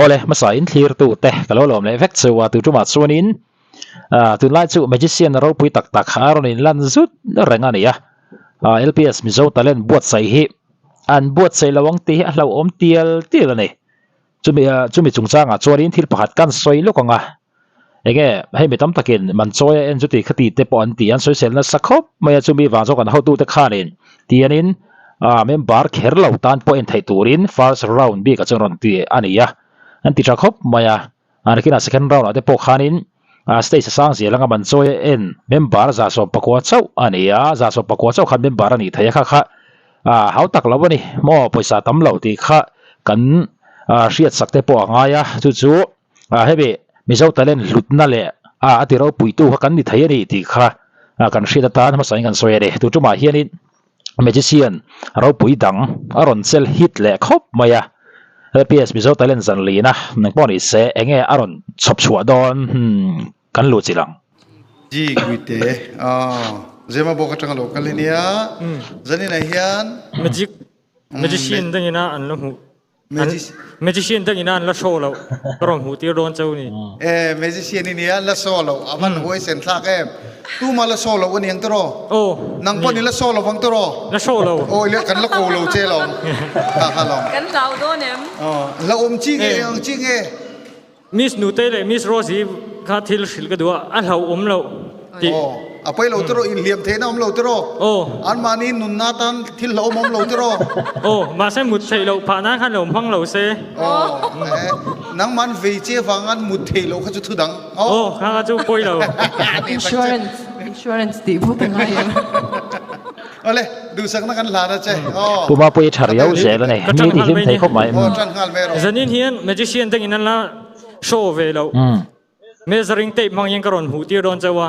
Awle, hmasa in thlirtu te ka lo lawm leh vek chu a, tu tumah chuanin tunlai chu magician ropui tak tak a rawn in lan zut reng a ni a, LPS Mizo Talent buatsaih hi an buatsaih lo ang tih hi a hlauhawm tial tial a ni. Chumi chumi chungchangah chuanin thil pakhat kan sawi lawk ang a, enge hei mi tam takin man chawi a en chuti khati te pawh an ti, an sawisel nasa khawp mai a, chumi vang zawk an hotute khanin tianin member kher lo tan pawh en theih turin first round bikah chuan rawn ti a ni a, an ti tha khawp mai a, nakinah second round ah te pawh khanin stage a sang zel anga man chawi a en member 190 chauh a ni a, 190 chauh khan member a nih theih a kha kha hau tak lo a ni maw pawisa tam lo tih kha kan hriat sak te pawh a ngai a, chu chu hemi Mizo talent hlutna leh a ti ropuitu kha kan ni thei a ni tih kha kan hriat atan hmasa in kan sawi a ni. Tu tumah hianin magician ropui dang a rawn chel hit leh khawp mai a, LPS Mizo talent zan lina nang pawh ni se enge a rawn chhawp chhuah dawn kan luh chilh ang. Ji Guite, Aw, Zema bawk atanga lo kal i nia, zaninah hian. Magic, magician dangina an la hmuh. Magician dangina an la show loh, ka rawn hmuh tir dawn cheu ni. E, magician i nia, la show loh, a van huaisen thlak em. Tuma la show loh a ni ang tiraw? Aw. Nang pawh ni la show lovang tiraw? La show lo. Aw, ila kan la ko lo che lawm. Kha kha lawm. Kan hlau dawn em? Aw, la awm chi nge ang chi nge? Miss Nutei leh Miss Rose hi kha thil hrilh ka duh a, a hlauhawm loh tih. Aw, a pawi lo tiraw, inhliam theihna awm lo tiraw? Aw. Anmahni nunna atan thil hlauhawm awm lo tiraw? Aw, mahse mut theih loh phah nan khan lo hmang lo se. Aw, eh, nangman vei che vangan mut theih loh kha chu thu dang. Aw, aw, kha kha chu pawi lo. Insurance, insurance tih vut a ngai em? Awle, duhsakna kan hlan a che. Aw. Pu Mapui tha riau zel a ni. Mi ti hlim thei khawp mai. Aw, tan nghal mai rawh. Zanin hian magician dangin an la show ve loh. Measuring tape hmang hian ka rawn hmuh tir dawn chauh a.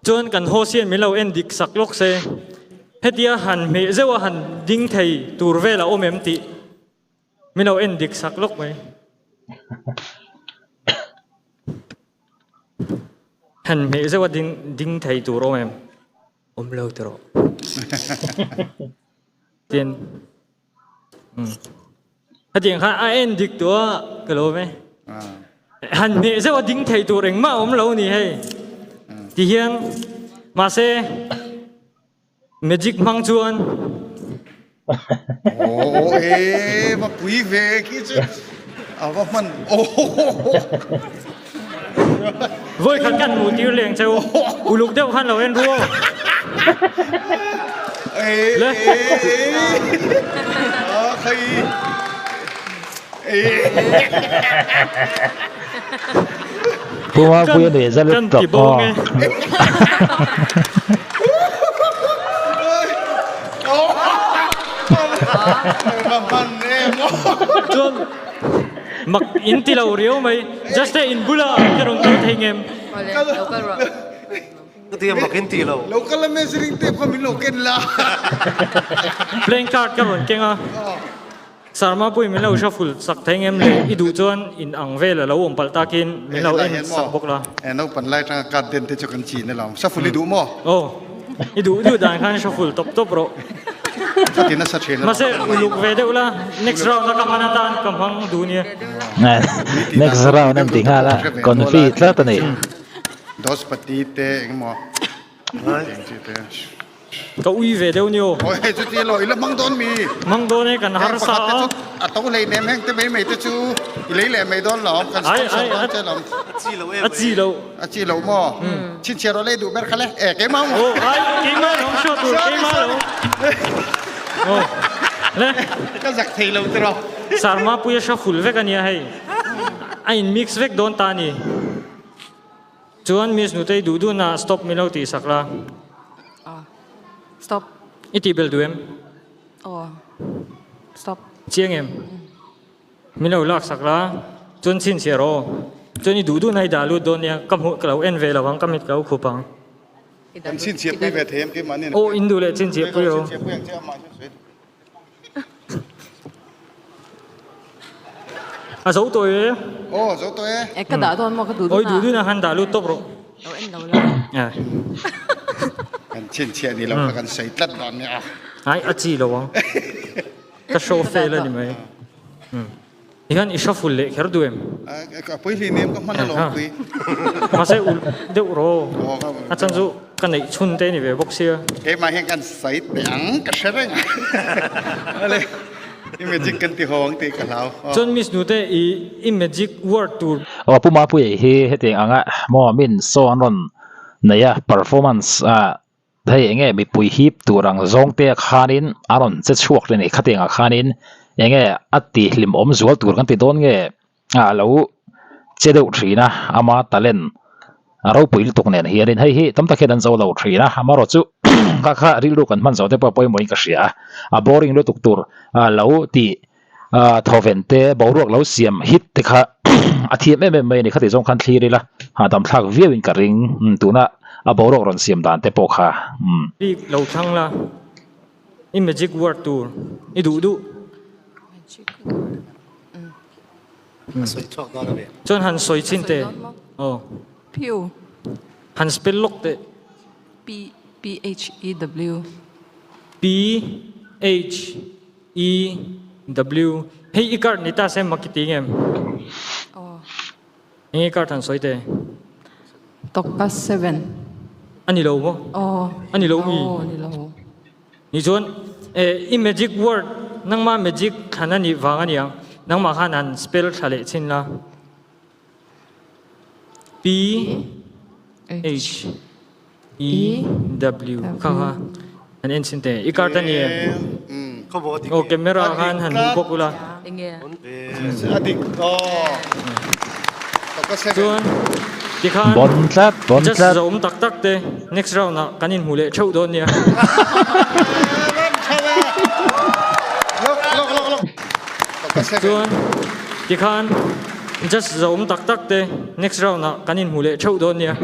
Chuan kan host hian min lo en dik sak lawk se. Hetia han hmeh zeuh a han ding thei tur vel a awm em tih min lo en dik sak lawk mai. Han hmeh zeuh a ding thei tur awm em? Awm lo ti rawh. Tin. Hetiang khan a en dik tawh a ka lo awm e. Han hneh zeuh a ding thei tur engmah a awm lo ni hei. Ti hian mahse magic hmang chuan. Aw e va pui ve khi chu a va hman aw. Vawi khat kan hmuh tir leng cheu uluk deuh khan lo en ru aw. Le. Pu Mapuia nuih za Kan lutuk ti bawng e. Chuan Mak in ti lo riau mai. Just a in bula ka rawn kal thei ngem. Ka ti a mak in ti lo. Lo kal a measuring tape kha min lo ken la. Playing card ka rawn keng a. Sarma pawhin min lo shuffle sak thei ngem le i duh chuan in ang vel a lo awm palh takin min lo en sak bawk la. E naupan lai tanga card den te chu kan chin alawm. Shuffle i duh maw? Aw. I duh duh dan khan shuffle tawp tawp rawh. Ka ti nasa thin a. Mahse uluk ve deuh la, next round a ka hman atan ka hmang duh nia. Next round an ti nghal a, confi tlat a ni. Dos pati te engemaw eng chi te. Ka ui ve deuh ni aw. Aw hei chuti elaw i la hmang dawn mi? Hmang dawn e kan harsa a. Heng pakhat te chu a to hlei nem heng te mai mai te chu i lei leh mai dawn lo, kan sponsor dawn che lawm. A chi lo em A chi lo. A chi lo maw? Chhinchhiah rawh lei duh ber kha le. E keimah maw? Aw ai keimah lo show tur keimah lo. Aw le. Ka zak thei lo tiraw. Sarma pui a hra full vek a nia hei. A in mix vek dawn ta a ni. Chuan Miss Nutei duh duh na stop min lo tih sak la. Aw stop. I tih bel duh em? Aw stop. Chiang em? Min lo lak sak la, chuan chhinchhiah rawh aw. Chuan i duh duh na i dah lut dawn nia, ka hmuh ka lo en ve lo ang, ka mit ka lo khup ang. Kan chhinchhiah pui ve thei em keimah nen? Aw in duh leh chhinchhiah pui rawh. Chhinchhiah pui ang che amah hian sawi duh. A zo tawh e. Aw zo tawh e. E ka dah dawn maw ka duh duh na. Aw i duh duh na khan dah lut tawp rawh. Lo en lo la. Kan chhinchhiah ni lo kha kan sawi tlat dawn nia. Ai a chi lo ang. Ka show fail a ni mai. Hian i shuffle leh kher duh em? A pawi hlei nem ka hman alawm pui. Mahse ulh deuh rawh. A chan chu ka neih chhun te ni ve bawk sia. Keimah hian kan sawi teh ang ka hre reng a. Ale i magic kan ti haw ang tih ka hlau. Chuan Miss Nute i i magic word tur. Aw Pu Mapuia hi hetiang anga maw min saw an rawn nei a performance ah Hei enge mipui hip tur ang zawng te khanin a rawn che chhuak hle a ni khatiang ah khanin enge a ti hlim awm zual tur kan ti dawn nge a lo che deuh thin a ama talent a ropui lutuk nen hianin hei hi tam tak hian an zo lo thin a amaherawhchu kha kha rilru kan hman zawh te pawh a pawimawhin ka hria a a boring lutuk tur a lo tih Ah thawven te boruak lo siam hit te kha a thiam em em mai a ni khati zawng khan thlir ila hahdam thlak viau in ka ring umm tuna a boruak rawn siam dan te pawh kha umm. Bik lo thlang la i magic word tur i duh duh. Chuan han sawi chin teh aw. Phew. Han spell lawk teh. P P H E W. P H E W Hei i card ni ta se mak i ti ngem? Aw. Eng i card han sawi teh? Tawkpa 7. A ni lo maw? Aw. A ni lo mi? Aw, ni lo. Ni chuan i magic word nangma magic thlan a nih vang a niang nangmah khan han spell thla leh chhin la. P H E W kha kha an en chhin teh i card a ni em? Aw camera khan han hmu bawk ula. Chuan tikhan Bon tlat, bon just tlat. zawm tak tak te next round ah kan inhmu leh theuh dawn nia. Chuan tikhan just zawm tak tak te next round ah kan inhmu leh theuh dawn nia.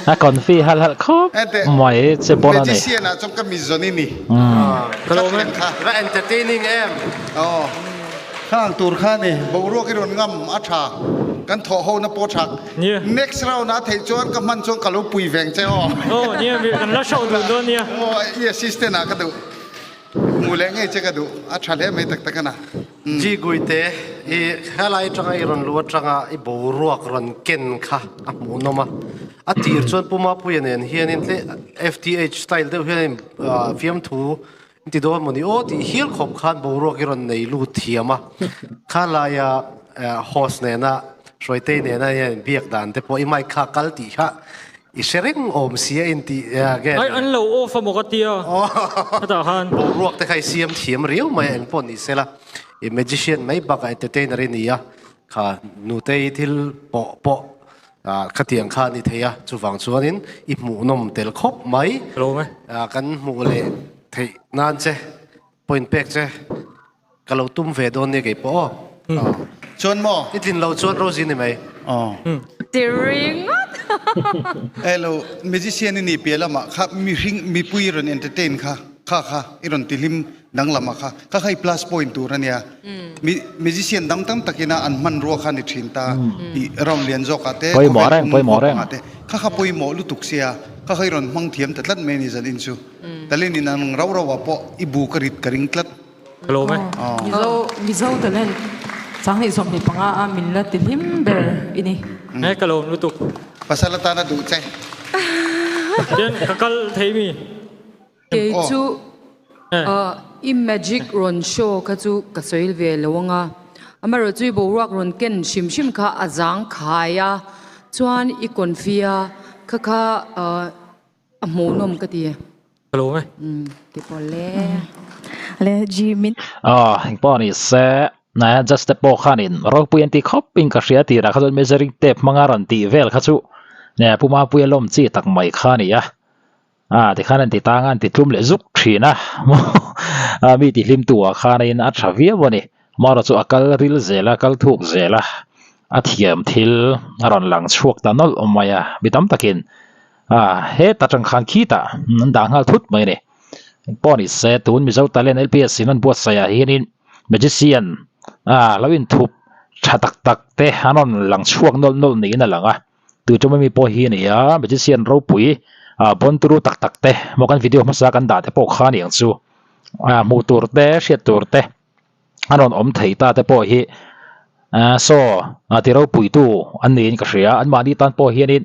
A confi halh halh khawp mai che pawn a ni. Ka lawm e. Khang tur kha ni boruak i rawn ngam a tha kan thawh ho na pawh thak next round ah theih chuan ka hman chuan ka lo pui veng che aw. Aw nia mi kan la show duh dawn nia. Aw i assistant ah ka duh hmuh leh ngei che ka duh a tha hle mai tak tak a na. Ji Guite i helai atanga i rawn luh atanga i boruak rawn ken kha a hmuhnawm a, a tir chuan Pu Mapuia nen hianin tle FTH style deuh hian fiamthu In ti dawn mawni aw tih hial khawp khan boruak i rawn nei lut thiam a, kha laia host nena Hruaitei nena hian biak dan te pawh i mic kha kal tih kha i hre reng awm si a in tih nge Ai an lo off a maw ka tia hetah khan. Boruak te kha i siam thiam riau mai a eng pawh ni sela i magician mai bakah entertainer i ni a, kha nutei thil pawh pawh Khatiang kha a ni thei a, chuvang chuanin i hmuhnawm tel khawp mai. Lawm e. Kan hmuh leh theih nan che point pek che ka lo tum ve dawn nia kei pawh aw. Chuan maw? I tlin lo chuan Rosie ni mai. Aw. Ti ringawt. Hello, magician i nih piah lamah kha mihring mipui i rawn entertain kha kha kha i rawn tihlim danglam ah kha kha kha i plus point tur a nia mi magician dang tam takina an hmanrua kha ni thin ta i round lian zawk ah te Pawimawh reng, pawimawh reng. ah te kha kha pawimawh lutuk sia kha kha i rawn hmang thiam ta tlat mai a ni zan in chu talin in ang rau rau ah pawh i bu ka rit ka ring tlat Ka lawm e. Mizo Mizo talent Changhnih 25 a min la ti hlim ber i ni. He ka lawm lutuk. Pasal atana duh che. Tian ka kal thei mi. Kei chu i magic rawn show kha chu ka sawi ve lo ang a, amaherawh chu i boruak rawn ken hrim hrim kha a zang khai a, chuan i confi a, kha kha a hmuhnawm ka ti. Ka lawm e. Ti pawh le. Le Ji min. Aw engpawh ni se na just te pawh khanin ropui an ti khawp in ka hria tirah kha chuan measuring tape hmanga rawn tih vel kha chu Pu Mapuia lawm chi tak mai kha a ni a. A tikhan an ti tang a, an ti tlum leh zuk thin a, a mi ti hlim tu ah khan in a tha viau a ni. Amaherawhchu a kal ril zel a, kal thuk zel a, a thiam thil a rawn lang chhuak ta nawlh mai a, mi tam takin a heta tang khan khitah an dah nghal thut mai a ni. Engpawh ni se tun Mizo Talent LPS in an buatsaih ah hianin Magician a lo inthup tha tak tak te an rawn lang chhuak nawlh nawlh niin a lang a. Tuiṭawm ami pawh hi a ni a, magician ropui. Ah bon turu tak tak te maw kan video hmasa kan dah te pawh kha aniang chu ah hmuh tur te hriat tur te a rawn awm thei ta te pawh hi ah saw ah ti ropuitu an niin ka hria anmahni tan pawh hianin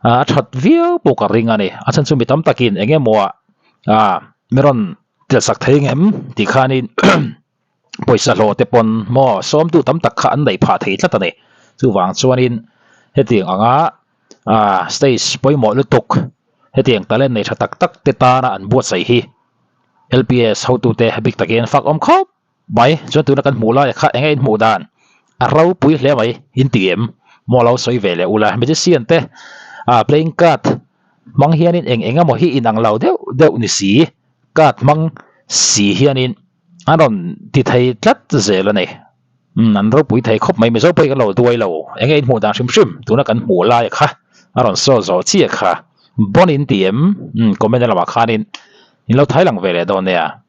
ah a that viau pawh ka ring a ni a chhan chu mi tam takin eng emaw ah ah mi rawn tel sak thei ngem tih khanin pawisa hlawh te pawn maw sawmtu tam tak kha an neih phah thei tlat a ni chuvang chuanin hetiang anga ah stage pawimawh lutuk hetiang talent nei tha tak tak te tana an buatsaih hi L_P_S hotute bik takin fak awm khawp mai chuan tuna kan hmuh laia kha eng nge in hmuh dan a ropui hle mai in ti em maw lo sawi ve leh ula magician te ah playing card hmang hianin eng eng emaw hi inang lo deuh deuh ni si card hmang si hianin. An rawn ti thei tlat zel a ni. Umm an ropui thei khawp mai Mizo pawhin kan lo duai lo. Eng nge in hmuh dan hrim hrim tuna kan hmuh lai kha a rawn saw zawh chiah kha. Bon in ti em? Umm comment lamah khanin in lo thai lang ve leh dawn nia.